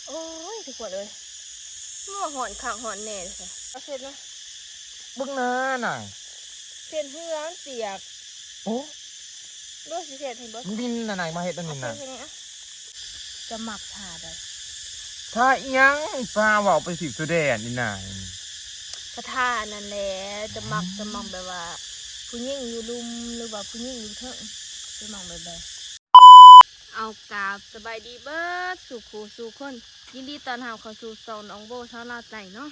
ໂອ້ຍ ທຸກຄົນເອີຍ ມາຮ້ອນຄັກຮ້ອນແນ່ເດ ເອົາເຊັດມາ ເບິ່ງໜ້ານາງ ເຊັດເຮືອມັນປຽກ. ໂອ້ ໂດຍ ຊິເຊັດໃຫ້ເບິ່ງ ມິນນະນາງ ມາເຮັດອັນນີ້ນະ ເອົາເຊັດໃຫ້ແນ່ອະ. ຈະມັກທ່າໃດ? ທ່າອີ່ຫຍັງ? ພາເວົ້າໄປສິບສຸແດນນີ້ນາງ ກະທ່ານັ້ນແຫຼະ. ຈະມັກ ຈະມັກແບບວ່າ ຜູ້ຍິງຢູ່ລຸ່ມ ຫຼືວ່າຜູ້ຍິງຢູ່ເທິງ ຈະມັກແບບໃດ? ເອົາ ກາບສະບາຍດີເບີດສູ່ຄູ່ສູ່ຄົນ ຍິນດີຕ້ອນຮັບເຂົ້າສູ່ຊ່ອງນ້ອງໂບຊາວລາວໃຕ້ເນາະ.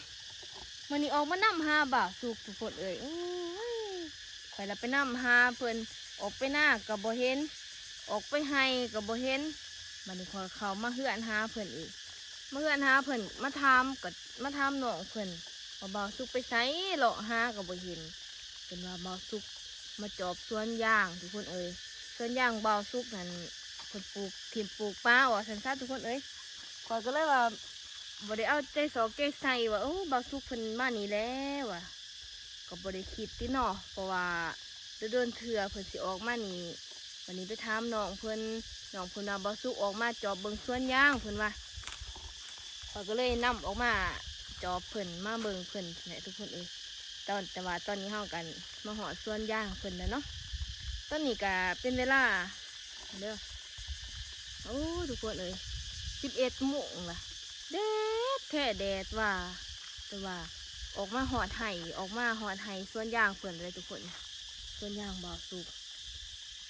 ມື້ນີ້ອອກມານຳຫາບ່າວສຸກທຸກຄົນເອີຍ. ໂອ້ຍ ຂ້ອຍລະໄປນຳຫາເພິ່ນ ອອກໄປນາກະບໍ່ເຫັນ ອອກໄປໄຮ່ກະບໍ່ເຫັນ. ບາດນີ້ຂ້ອຍເຂົ້າມາເຮືອນຫາເພິ່ນອີກ ມາເຮືອນຫາເພິ່ນ ມາຖາມ ກະມາຖາມນ້ອງເພິ່ນວ່າບ່າວສຸກໄປໃສ ເລາະຫາກະບໍ່ເຫັນ. ເພິ່ນວ່າບ່າວສຸກມາຈອບສວນຢາງທຸກຄົນເອີຍ. ສວນຢາງບ່າວສຸກນັ້ນ ເພິ່ນປູກຖິ້ມປູກປະວ່າຊັ້ນຊະທຸກຄົນເອີຍ. ຂ້ອຍກະເລີຍວ່າບໍ່ໄດ້ເອົາໃຈຊອກໃຈໃສ່ວ່າ ໂອ້ ບ່າວສຸກເພິ່ນມານີ້ແຫຼະວ່າ ກະບໍ່ໄດ້ຄິດຕິເນາະ ເພາະວ່າດົນໆເທື່ອເພິ່ນຊິອອກມານີ້. ບາດນີ້ໄປຖາມນ້ອງເພິ່ນ ນ້ອງເພິ່ນວ່າບ່າວສຸກອອກມາຈອບເບິ່ງສວນຢາງ ເພິ່ນວ່າ. ຂ້ອຍກະເລີຍນຳອອກມາຈອບເພິ່ນ ມາເບິ່ງເພິ່ນແຫຼະທຸກຄົນເອີຍ. ຕອນ ແຕ່ວ່າຕອນນີ້ເຮົາກະມາຮອດສວນຢາງເພິ່ນແລ້ວເນາະ. ຕອນນີ້ກະເປັນເວລາ ເດີ ໂອ້ ທຸກຄົນເອີຍ ສິບເອັດໂມງລະ ແດດແທ້ແດດວ່າ ແຕ່ວ່າອອກມາຮອດໄຮ່ ອອກມາຮອດໄຮ່ສວນຢາງເພິ່ນເລີຍທຸກຄົນ ສວນຢາງບ່າວສຸກ.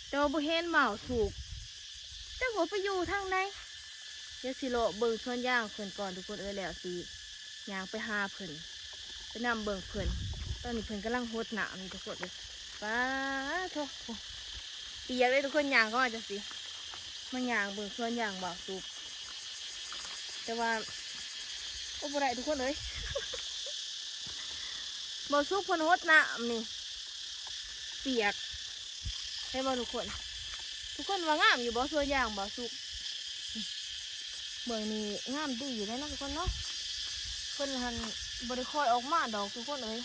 ແຕ່ວ່າບໍ່ເຫັນບ່າວສຸກ ຈັກວ່າໄປຢູ່ທາງໃດ. ດຽວຊິເລາະເບິ່ງສວນຢາງເພິ່ນກ່ອນທຸກຄົນເອີຍ ແລ້ວຊິຍ່າງໄປຫາເພິ່ນ ໄປນຳເບິ່ງເພິ່ນ. ຕອນນີ້ເພິ່ນກຳລັງຫົດນ້ຳຢູ່ທຸກຄົນເອີຍ. ປາໂທ້ ປຽກເລີຍທຸກຄົນ ຍ່າງເຂົ້າມາຈັ່ງຊີ້ ມາຍ່າງເບິ່ງສວນຢາງບ່າວສຸກ. ແຕ່ວ່າ ໂອ້ ບໍ່ໄດ້ທຸກຄົນເອີຍ ບ່າວສຸກເພິ່ນຫົດນ້ຳນີ້ ປຽກ ເຫັນບໍ່ທຸກຄົນ? ທຸກຄົນວ່າງາມຢູ່ບໍ່ສວນຢາງບ່າວສຸກ? ເບື້ອງນີ້ງາມດີເດ້ເນາະທຸກຄົນເນາະ. ເພິ່ນຫັ້ນບໍ່ໄດ້ຄ່ອຍອອກມາດອກທຸກຄົນເອີຍ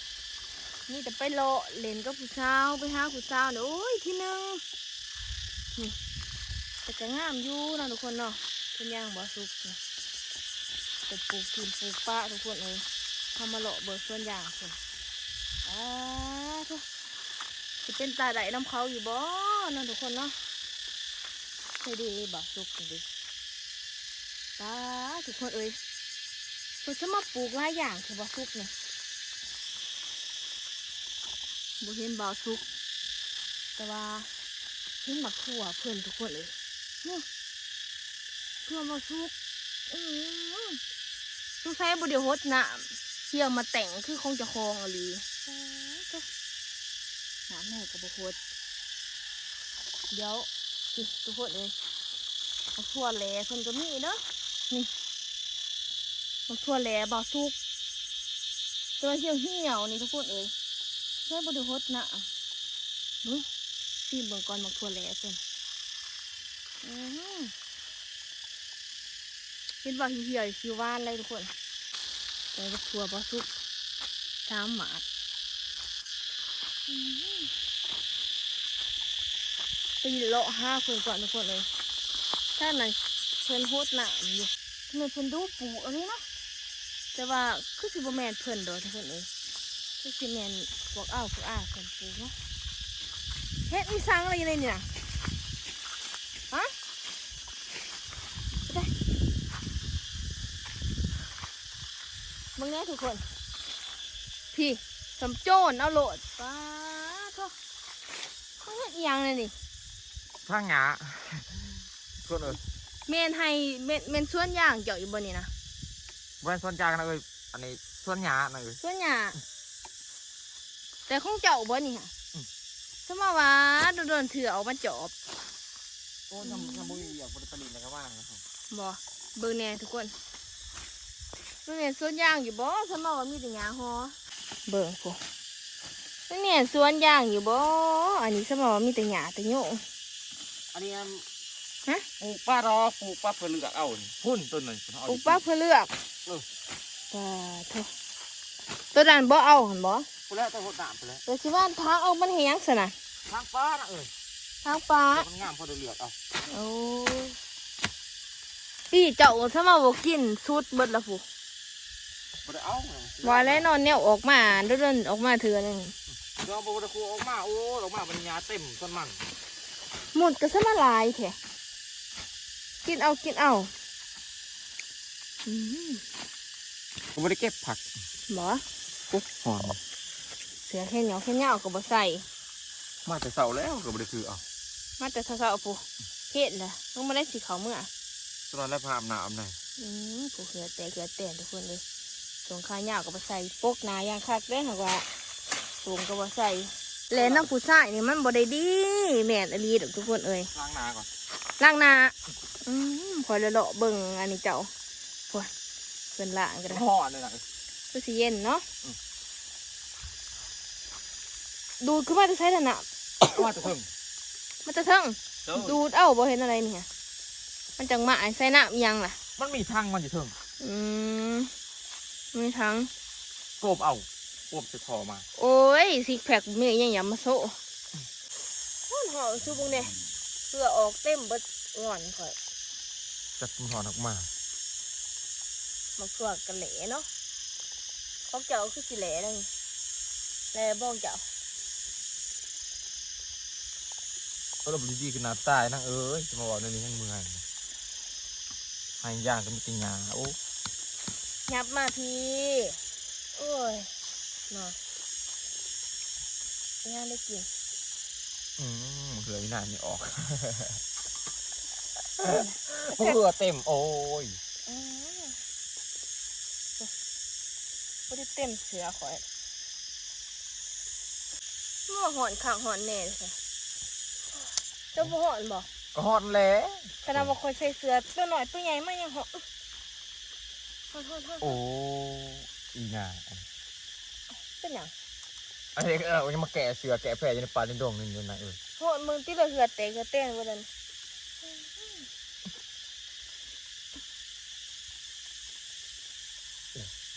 ມີແຕ່ໄປເລາະຫຼິ້ນກັບຜູ້ສາວ ໄປຫາຜູ້ສາວນີ້ ໂອ້ຍ ທີໜຶ່ງນີ້. ແຕ່ກະງາມຢູ່ເນາະທຸກຄົນເນາະ ສວນຢາງບ່າວສຸກນີ້ ເພິ່ນປູກຖິ້ມປູກປະທຸກຄົນເອີຍ. ເຮົາມາເລາະເບິ່ງສວນຢາງເພິ່ນ ອາໂທ້ ຊິເປັນຕາໄດ້ນຳເຂົາຢູ່ບໍ່ເນາະທຸກຄົນເນາະ. ເຮັດດີບ່າວສຸກນີ້ເດ້ ປາ ທຸກຄົນເອີຍ ເພິ່ນຊິມາປູກຫຼາຍຢ່າງແທ້ບ່າວສຸກນີ້. ບໍ່ເຫັນບ່າວສຸກ ແຕ່ວ່າເຫັນໝາກຖົ່ວເພິ່ນທຸກຄົນເອີຍ ນີ້ ເພື່ອມາສຸກ ອື ສົງໄສບໍ່ໄດ້ຫົດນ້ຳ ຮຽງມາແຕ່ງຄືຂອງເຈົ້າຂອງອີ່ຫຼີ. ປາໂທ້ ນ້ຳໃນກະບໍ່ຫົດ. ດຽວ ນີ້ທຸກຄົນເອີຍ ໝາກຖົ່ວແຫຼເພິ່ນກະມີເດີ ນີ້ ໝາກຖົ່ວແຫຼບ່າວສຸກ ແຕ່ວ່າຫ່ຽວໆນີ້ທຸກຄົນເອີຍ ເພິ່ນບໍ່ໄດ້ຫົດນ້ຳ. ເບິ່ງ ຊີມເບິ່ງກ່ອນໝາກຖົ່ວແຫຼເພິ່ນ ອື ເຫັນວ່າຫ່ຽວໆຊິຫວານເລີຍທຸກຄົນ ແຕ່ວ່າຖົ່ວບໍ່ສຸກ ສາມາດ ອື ໄປເລາະຫາເພິ່ນກ່ອນທຸກຄົນເອີຍ. ທາງນັ້ນເພິ່ນຫົດນ້ຳຢູ່ ແມ່ນເພິ່ນດູປູກອີ່ຫຼີເນາະ ແຕ່ວ່າຄືຊິບໍ່ແມ່ນເພິ່ນດອກທຸກຄົນເອີຍ ຄືຊິແມ່ນພວກອາວພວກອາເພິ່ນປູກເນາະ. ເຮັດອີ່ສັງລະຢູ່ໃນນີ້ນະ ຮະ ເບິ່ງແນ່ທຸກຄົນ ພີ້ ສຳໂຈນເອົາໂລດ ປາໂທ້ ເຂົາເຮັດອີ່ຫຍັງແນ່ນີ້? ຖາງຫຍ້າ ທຸກຄົນເອີຍ ແມ່ນໄຮ່ ແມ່ນ ແມ່ນສວນຢາງເຈົ້າອີ່ບໍ່ນີ້ນະ? ບໍ່ແມ່ນສວນຢາງນະເອີຍ ອັນນີ້ສວນຫຍ້ານະເອີຍ ສວນຫຍ້າ ແຕ່ຂອງເຈົ້າບໍ່ນີ້ຫະ? ອື ສະມາວ່າດົນໆເທື່ອອອກມາຈອບ. ໂອ້ ທຳ ທຳບໍ່ມີວຽກ ບໍ່ໄດ້ໄປຫຼິ້ນແລ້ວກະວ່າງນະ ບໍ່ ເບິ່ງແນ່ທຸກຄົນ ມັນແມ່ນສວນຢາງຢູ່ບໍ່? ສະມາວ່າມີແຕ່ຫຍ້າຫໍ່ ເບິ່ງພຸ້ນ ມັນແມ່ນສວນຢາງຢູ່ບໍ່? ອັນນີ້ສະມາວ່າມີແຕ່ຫຍ້າແຕ່ໂຍງ ອັນນີ້ ອັນ ຮະ ປູກປາດອກ ປູກປາເພື່ອເລືອກເອົາ ພຸ້ນຕົ້ນນັ້ນ ປູກປາເພື່ອເລືອກ ເອີ ປາໂທ້ ຕົ້ນນັ້ນບໍ່ເອົາຫັ້ນບໍ່? ພຸ້ນແຫຼະ ແຕ່ຫົດນ້ຳພຸ້ນແຫຼະ ແລ້ວຊິຫວ່ານທາງອອກມັນເຮັດຫຍັງຊັ້ນນະ? ທາງປານະເອີຍ ທາງປາ ມັນງາມພໍໄດ້ເລືອກເອົາ. ໂອ້ ປີ້ເຈົ້າສະມາບໍ່ກິນ ສຸດເບິດລະພຸ້ນ. ບໍ່ໄດ້ເອົາ ວ່າແລ້ວເນາະ ແນວອອກມາ ດົນໆອອກມາເທື່ອໜຶ່ງ. ເຈົ້າບໍ່ໄດ້ຄູອອກມາ ໂອ້ຍ ອອກມາບັດນີ້ຫຍ້າເຕັມສວນມັນ. ໝົດກໍສະມາຫຼາຍແທ້ ກິນເອົາ ກິນເອົາ. ອືມ ກໍບໍ່ໄດ້ເກັບຜັກບໍ່? ໂອ້ ຮ້ອນ ເສື້ອແຂນຍາວ ແຂນຍາວກໍບໍ່ໃສ່. ມາແຕ່ເຊົ້າແລ້ວກໍບໍ່ໄດ້ຖືເອົາ ມາແຕ່ເຊົ້າໆພຸ້ນ. ເຮັດລະ ຍັງບໍ່ໄດ້ຊິເຂົ້າເມືອ. ສະນັ້ນແຫຼະ ພາອາບນ້ຳອາບໃນ. ອືມ ຜູ້ເຫື່ອແຕກເຫື່ອແຕນທຸກຄົນເອີຍ. ສົ້ງຂາຍາວກໍບໍ່ໃສ່ ປົກໜ້າຢ່າງຄັກເດ້ ຫາກວ່າສົ້ງກໍບໍ່ໃສ່. ແລນຳຜູ້ຊາຍນີ້ມັນບໍ່ໄດ້ດີ ແມ່ນອີ່ຫຼີດອກທຸກຄົນເອີຍ. ລ້າງໜ້າກ່ອນ ລ້າງໜ້າ. ອືມ ຂ້ອຍເລາະເບິ່ງອັນນີ້ເຈົ້າ ໂອ້ຍ ເພິ່ນລ້າງກໍໄດ້. ຮ້ອນເລີຍນະ ຄືຊິເຢັນເນາະ. ອືມ ດູດຂຶ້ນມາແຕ່ໃສນັ້ນນະ? ມາແຕ່ເທິງ ມາແຕ່ເທິງ. ໂດຍ ດູດເອົາບໍ່ ເຮັດແນວໃດນີ້ຫະ? ມັນຈັ່ງມາໃສ່ນ້ຳອີ່ຫຍັງລະ? ມັນມີຖັງມັນຢູ່ເທິງ. ອືມ ມີຖັງ ໂກບເອົາ ໂກບໃສ່ທໍ່ມາ. ໂອ້ຍ ຊິກແພັກມີຫຍັງຢ່າມາໂຊ. ຮ້ອນ ຫອມ ຊູເບິ່ງແດ່ ເຫື່ອອອກເຕັມເບິດ ຮ້ອນຂ້ອຍ. ຈັກມັນຮ້ອນອອກມາ. ໝາກຖົ່ວກະແຫຼເນາະ ຂອງເຈົ້າຄືຊິແຫຼແລ້ວນີ້ ແຫຼບໍ່ຂອງເຈົ້າ? ອາລົມດີໆ ຂະໜາດຕາຍນາງເອີຍ ຈະມາເວົ້າແນວນີ້ຍັງເມື່ອຍ. ໃຫ້ຢ່າງກໍມີແຕ່ຫຍ້າ ໂອ້ ຫຍັບມາພີ້. ໂອ້ຍ ເນາະ ຫຍ້າໄດ້ກິນ. ອືມ ເຫື່ອອີ່ນານີ້ອອກ ເຫື່ອເຕັມ ໂອ້ຍ. ອືມ ບໍ່ໄດ້ເຕັມເສື້ອຂ້ອຍ. ໂອ້ ຮ້ອນຄັກຮ້ອນແນ່ເດ. ເຈົ້າບໍ່ຮ້ອນບໍ່? ກໍຮ້ອນແຫຼະ ຂະໜາດວ່າຂ້ອຍໃສ່ເສື້ອຕົວນ້ອຍຕົວໃຫຍ່ມາຍັງຮ້ອນ. ຮ້ອນໆໆ ໂອ້ ອີ່ນາ ເປັນຫຍັງ? ອັນນີ້ ເອີ ຍັງມາແກະເສື້ອແກະແພຢູ່ໃນປ່າໃນດົງນີ້ນະເອີຍ. ໂຫ ເບິ່ງຕິລະ ເຫື່ອແຕກເຫື່ອແຕນເບິດນັ້ນ.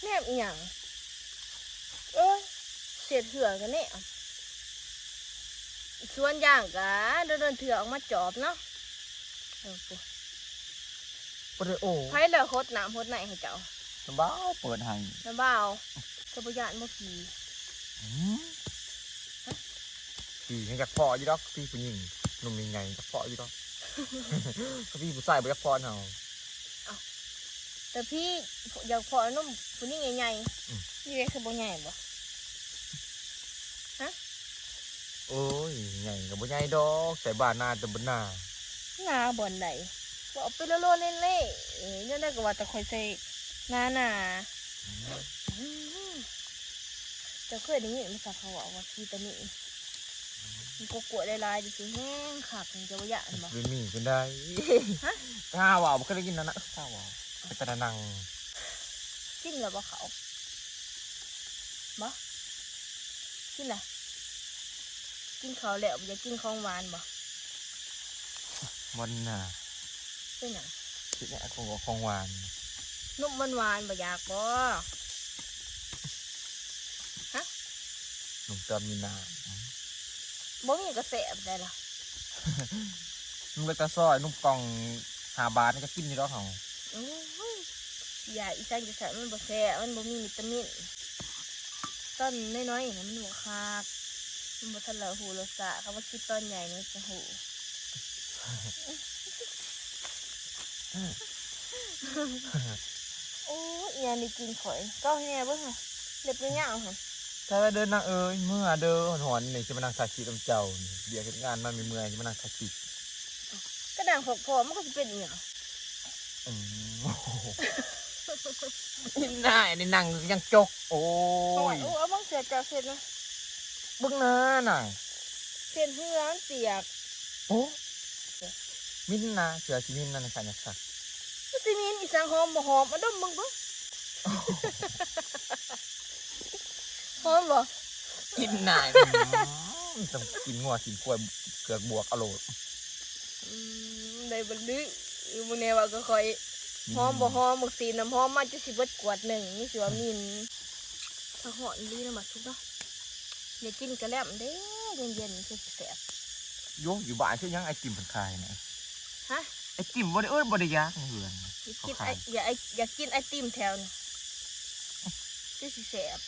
ແນມອີ່ຫຍັງ? ເອີຍ ເສດເຫື່ອກະແນມ. ສວນຢາງກະດົນໆເທື່ອອອກມາຈອບເນາະ. ເອີ ບໍ່ໄດ້ ໂອ້ ໃຜລະຫົດນ້ຳຫົດໃນໃຫ້ເຈົ້າ? ນ້າບ່າວເປີດໃຫ້. ນ້າບ່າວ ເຈົ້າບໍ່ຢ້ານບໍ່ຜີ? ອືມ ຜີຍັງຢາກພໍ້ຢູ່ດອກ ຜີຜູ້ຍິງ ໜຸ່ມໃຫຍ່ໆ ຢາກພໍ້ຢູ່ດອກ. ຖ້າຜີຜູ້ຊາຍບໍ່ຢາກພໍ້ນຳ. ເອົ້າ ແຕ່ຜີຢາກພໍ້ໜຸ່ມຜູ້ຍິງໃຫຍ່ໆ. ອືມ ນີ້ເດ້ຄືບໍ່ໃຫຍ່ບໍ່? ຮະ? ໂອ້ຍ ໃຫຍ່ກໍບໍ່ໃຫຍ່ດອກ ໃສ່ບ້ານນາແຕ່ບໍ່ໜ້າ. ໜ້າບ່ອນໃດ? ເວົ້າໄປໂລໆເລະໆ ແນວໃດກໍວ່າແຕ່ຂ້ອຍໃສ່ໜ້າໆ. ອືມ ເຈົ້າເຄີຍໄດ້ຍິນບໍ່ຊະ ເຂົາເວົ້າວ່າຂີ້ຕາໜີ່ ມັນກໍກວດຫຼາຍໆ ຊິແຮງຄັກ ເຈົ້າບໍ່ຢ້ານບໍ່? ໄປມີເປັນໃດ? ຮະ? ຂ້າເວົ້າບໍ່ເຄີຍໄດ້ຍິນນັ້ນນະ ຂ້າເວົ້າ ເປັນຕາໜັ່ງ. ກິນແລ້ວບໍ່ເຂົ້າ? ບໍ່ ກິນລະ ກິນເຂົ້າແລ້ວ ຢາກກິນຂອງຫວານບໍ່? ບໍ່ນະ. ເປັນຫຍັງ? ກິນແນວຂອງ ຂອງຫວານ ນົມຫວານໆ ບໍ່ຢາກບໍ່? ຮະ? ນົມຕອນມີນ້ຳ ບໍ່ມີກໍແຊບໄດ໋ລະ. ນົມເລັກຕາຊອຍ ນົມກ່ອງຫ້າບາດ ມັນຈະກິນຢູ່ດອກເຮົາ. ໂອ້ຍ ຢາອີ່ສັງຈະແຊບ ມັນບໍ່ແຊບ ມັນບໍ່ມີວິຕາມິນ. ຕອນນ້ອຍໆ ມັນບໍ່ຄັກ ມັນບໍ່ທັນລະຮູ້ລົດຊາດ ຄັນວ່າກິນຕອນໃຫຍ່ມັນຈະຮູ້. ໂອ້ຍ ອີ່ຫຍັງນີ້ກິນຂ້ອຍ ເກົາໃຫ້ແດ່ເບິ່ງຫັ້ນ ເລັບຍາວໆຫັ້ນ. ໄປເດີນາງເອີຍ ເມືອເດີ ຮ້ອນໆ ນີ້ຊິມານັ່ງຖ່າຍຄລິບນຳເຈົ້າ ວຽກເຮັດງານມາເມື່ອຍໆ ຊິມານັ່ງຖ່າຍຄລິບ. ກໍນັ່ງພັກຜ່ອນ ມັນກໍຊິເປັນອີ່ຫຍັງ? ອືມ ອີ່ນາຍນີ້ນັ່ງຍັງຈົກ ໂອ້ຍ. ໂອ້ຍ ເອົາເບິ່ງເສື້ອເຈົ້າເຊັດນະ ເບິ່ງໜ້ານາງ ເຊັດເຫື່ອມັນປຽກ. ໂອ້ ມິນນະ ເສື້ອຊິມິນນະ ໃນຂະຍັກຊັກ ມັນຊິມິນອີ່ສັງ ຫອມບໍ່ຫອມ ມາດົມເບິ່ງເບິ່ງ ຫອມບໍ່? ກິນນາຍ ອືມ ຕ້ອງກິນງົວກິນຄວາຍເກືອກບວກເອົາໂລດ. ອືມ ໄດ້ບັນລຶ ມື້ແນ່ເວົ້າກັບຂ້ອຍ ອືມ ຫອມບໍ່ຫອມ ບັກສີນນ້ຳຫອມມາຈົນຊິເບິດຂວດໜຶ່ງ ມີຊິວ່າມິນ. ຖ້າຮ້ອນດີນະ ໝາກສຸກເນາະ ໄດ້ກິນກະແລັມເດ້ ເຢັນໆ ຄືຊິແຊບ. ໂຍ ຢູ່ບ້ານເຮັດຫຍັງ ໄອຕິມເພິ່ນຂາຍນະ? ຮະ? ໄອຕິມບໍ່ໄດ້ເອີ້ນ ບໍ່ໄດ້ຢາກໃນເຮືອນ. ຢາກກິນໄອ ເຂົາຂາຍ ຢາກໄອ ຢາກກິນໄອຕິມແຖວນີ້ ຄືຊິແຊບ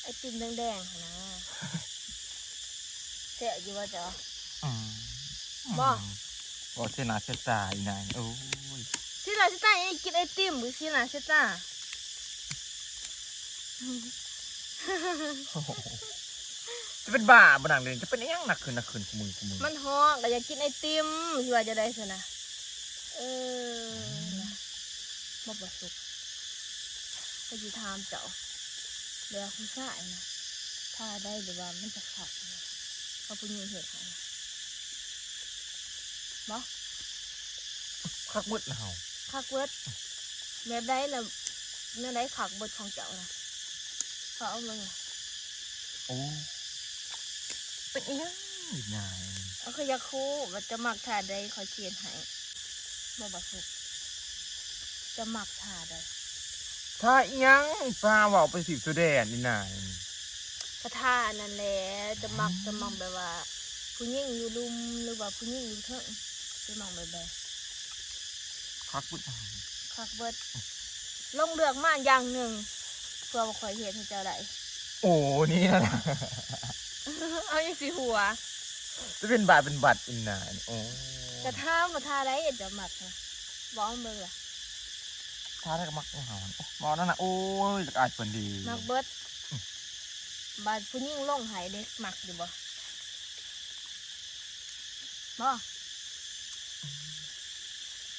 ໄອຕິມແດງໆຫັ້ນນະ ແຊບຢູ່ບໍ່ເຈົ້າ? ອືມ ບໍ່ ບໍ່ເສຍໜ້າເສຍຕາອີ່ນາງ ໂອ້ຍ ເສຍໜ້າເສຍຕາອີ່ ກິນໄອຕິມບໍ່ເສຍໜ້າເສຍຕາ ຈະເປັນບ້າບໍ່ນາງເດ ຈະເປັນອີ່ຫຍັງໜັກຂຶ້ນໜັກຂຶ້ນ ຄູ່ມື້ຄູ່ມື້ ມັນຮ້ອນ ກໍຢາກກິນໄອຕິມ ຊິວ່າຈັ່ງໃດຊັ້ນນະ ເອີ ນະ ບໍ່ປະສົບ ຂ້ອຍຊິຖາມເຈົ້າ ແລ້ວຜູ້ຊາຍນະ ທ່າໃດແບບວ່າມັນຈະຄັກ ເຂົາຜູ້ຍິງເຮັດໃຫ້ ບໍ່ ຄັກເບິດນະເຮົາ ຄັກເບິດ ແບບໃດລະ ແນວໃດຄັກເບິດຂອງເຈົ້ານະ ຂໍເອົາເບິ່ງ ໂອ້ ເປັນອີ່ຫຍັງອີກນາງ ເອົາ ຂ້ອຍຢາກຮູ້ວ່າເຈົ້າມັກທ່າໃດ ຂ້ອຍຊິເຮັດໃຫ້ ບໍ່ ບໍ່ສຸກ ເຈົ້າມັກທ່າໃດ ທ່າອີ່ຫຍັງ ພາເວົ້າໄປສິບໂຕແດນອີ່ນາງ ກະທ່າອັນນັ້ນແຫຼະ ເຈົ້າມັກ ເຈົ້າມັກແບບວ່າ ຜູ້ຍິງຢູ່ລຸ່ມ ຫຼືວ່າຜູ້ຍິງຢູ່ເທິງ ເຈົ້າມັກແບບໃດ ຄັກເບິດ ຄັກເບິດ ລອງເລືອກມາຢ່າງໜຶ່ງ ເພື່ອວ່າຂ້ອຍເຮັດໃຫ້ເຈົ້າໄດ້ ໂອ້ ນີ້ນະ ເອົາຫຍັງຊິຫົວ ຈະເປັນບາດເປັນບັດອີ່ນາ ໂອ້ ກະຖາມວ່າທ່າໃດເຈົ້າມັກນະ ເວົ້າໃຫ້ເບິ່ງລະ ທ່າໃດກໍມັກຂອງເຮົາ ເວົ້ານັ້ນນະ ໂອ້ຍ ຈັກອາຍເພິ່ນດີ ມັກເບິດ ອືມ ບາດຜູ້ຍິງລົງໃຫ້ເດ້ ມັກຢູ່ບໍ່ ບໍ່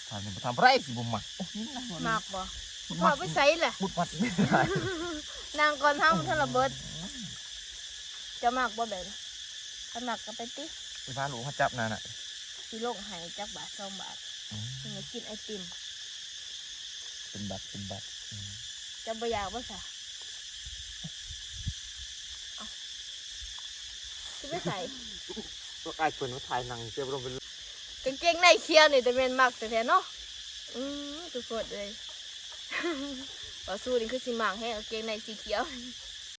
ຖ້ານີ້ບໍ່ທຳບໍ່ໄດ້ ຊິບໍ່ມັກ ໂອ້ຍ ນີ້ນະ ມັກບໍ່ ມັກ ຊິພໍໄປໃສລະ ບຸດມັດ ນາງກ່ອນ ເຮົາມັນທັນລະເບິດ ເຈົ້າມັກບໍ່ແບບນີ້ ຄັນມັກກໍໄປຕິ ຊິພາລູກມາຈັບນະນະ ຊິລົງໃຫ້ຈັກບາດສອງບາດ ອືມ ເພິ່ນກໍກິນໄອຕິມ ເປັນບັດ ເປັນບັດ ອືມ ເຈົ້າບໍ່ຢາກບໍ່ຊະ ເອົ້າ ຊິໄປໃສ ກໍອາຍເພິ່ນມາຖ່າຍໜັງ ເຈົ້າບໍ່ຕ້ອງໄປ ກາງເກງໃນຂຽວນີ້ແຕ່ແມ່ນມັກແທ້ໆເນາະ ອືມ ທຸກຄົນເອີຍ ບ່າວຊູນີ້ຄືຊິມັກແຮງ ກາງເກງໃນສີຂຽວ